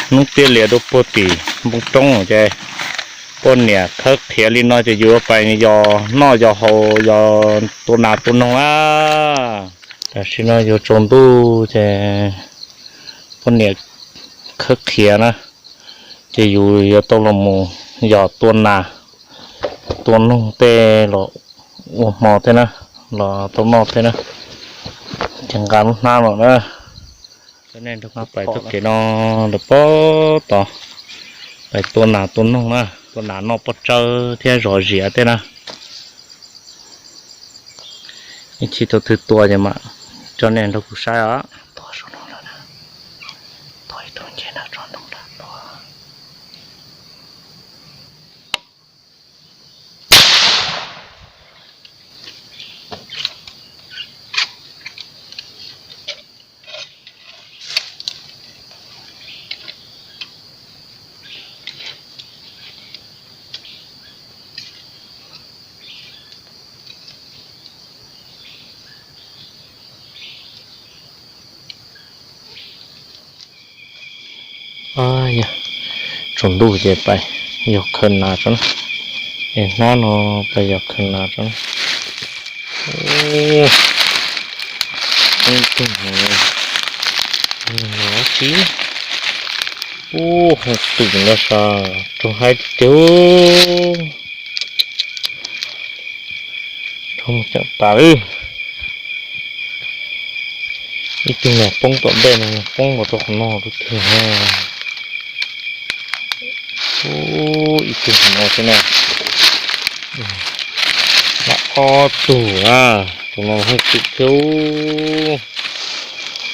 Hnub tiaj lias rau puag tim npoo roob ces poj niam khawb qhiav li no ces yus pais yos noj yos haus yos tua nas tua noog na. Tam sim no yuav tsaus ntuj ces poj niam khawb qhiav na, ces yus yuav tau los mus yos tua nas tua noog tej los ua hmo thiab na, los tau noj thiab na. Ces nqa lub hnab los na, coj nej nrog kuv pais txoj kev no lawm pob tod, pais tua nas tua noog na, tua nas noj poj tsawb thiab zov ziav tej na. Ib chim thaum twg tua ces mam coj nej nrog kuv saib os. Tua saum no lawm na, tua ib tug nce nram tsob ntoo nrad tuaj. Yog tsaus ntuj ces pais yos khaws nas tso na. Es hnab no pais yos khaws nas tso na. Ub, tus no tsis, ub, hoom twm no sas raug haib tiag tiag. Raug mus cam tas lawm. Ib tug no poob tom ntej no, poob los rau qhov no rau twg no. Ub, ib tug no xwb na. Lab ob tug na, tus no hoom twm thiab.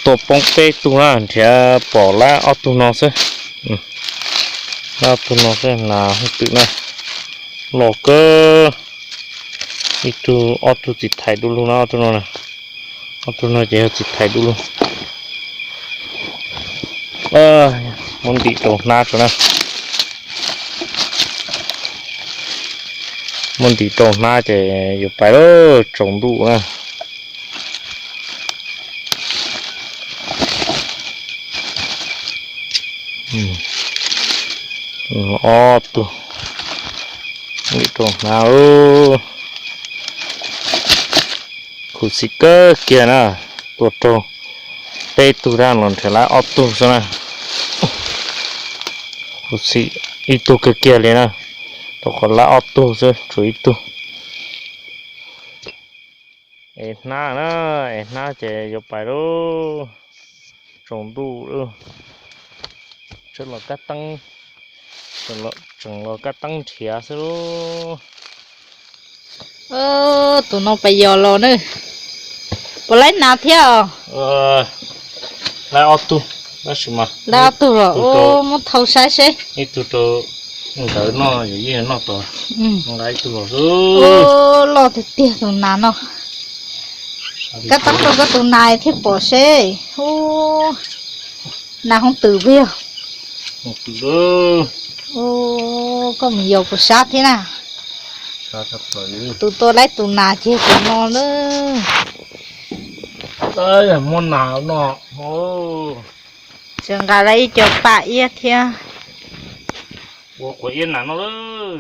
Tua poob peb tug na, nrhiav pom lab ob tug no xwb. Lab ob tug no xwb, nas hoom twm na. Loj kawg. Ib tug, ob tug txiv thais du lug na, ob tug no na. Ob tug no ces yog txiv thais du lug. Muab ntim rau hnab tso na. Muab ntim rau hnab ces yuav pais lawm, tsaus ntuj na. Ob tug, ntim rau hnab. Khuv xim kawg kiag na, tua raug peb tug tab los nrhiav lab ob tug xwb na. Khuv xim ib tug kawg kiag li na, rau qhov lab ob tug xwb, tshuav ib tug. Es hnab na, es hnab ces yuav pais lawm, tsaus ntuj lawm. Tseem los kab teeb, tseem los kab teeb nrhiav xwb lub. Tus no pais yos los na. Puas laib nas thiab os? Laib ob tug, tab sis mas laib ob tug los ua muab thau saib seb. Ib tug rau ntawd noj, yus yeej noj tau. Nqa ib tug los xwb. Loj tiag tiag tus nas no. Kab teeb rau koj tus nas thiaj pom seb. Ub, nas hooj twm puas yog? Ub, koj mus yos puas sab thiab na? Tus tua laib tus nas ces tus no na. Muab nas no, tseem nqa lawm ib co pam iab thiab. Ua quav iab nas noj lawm.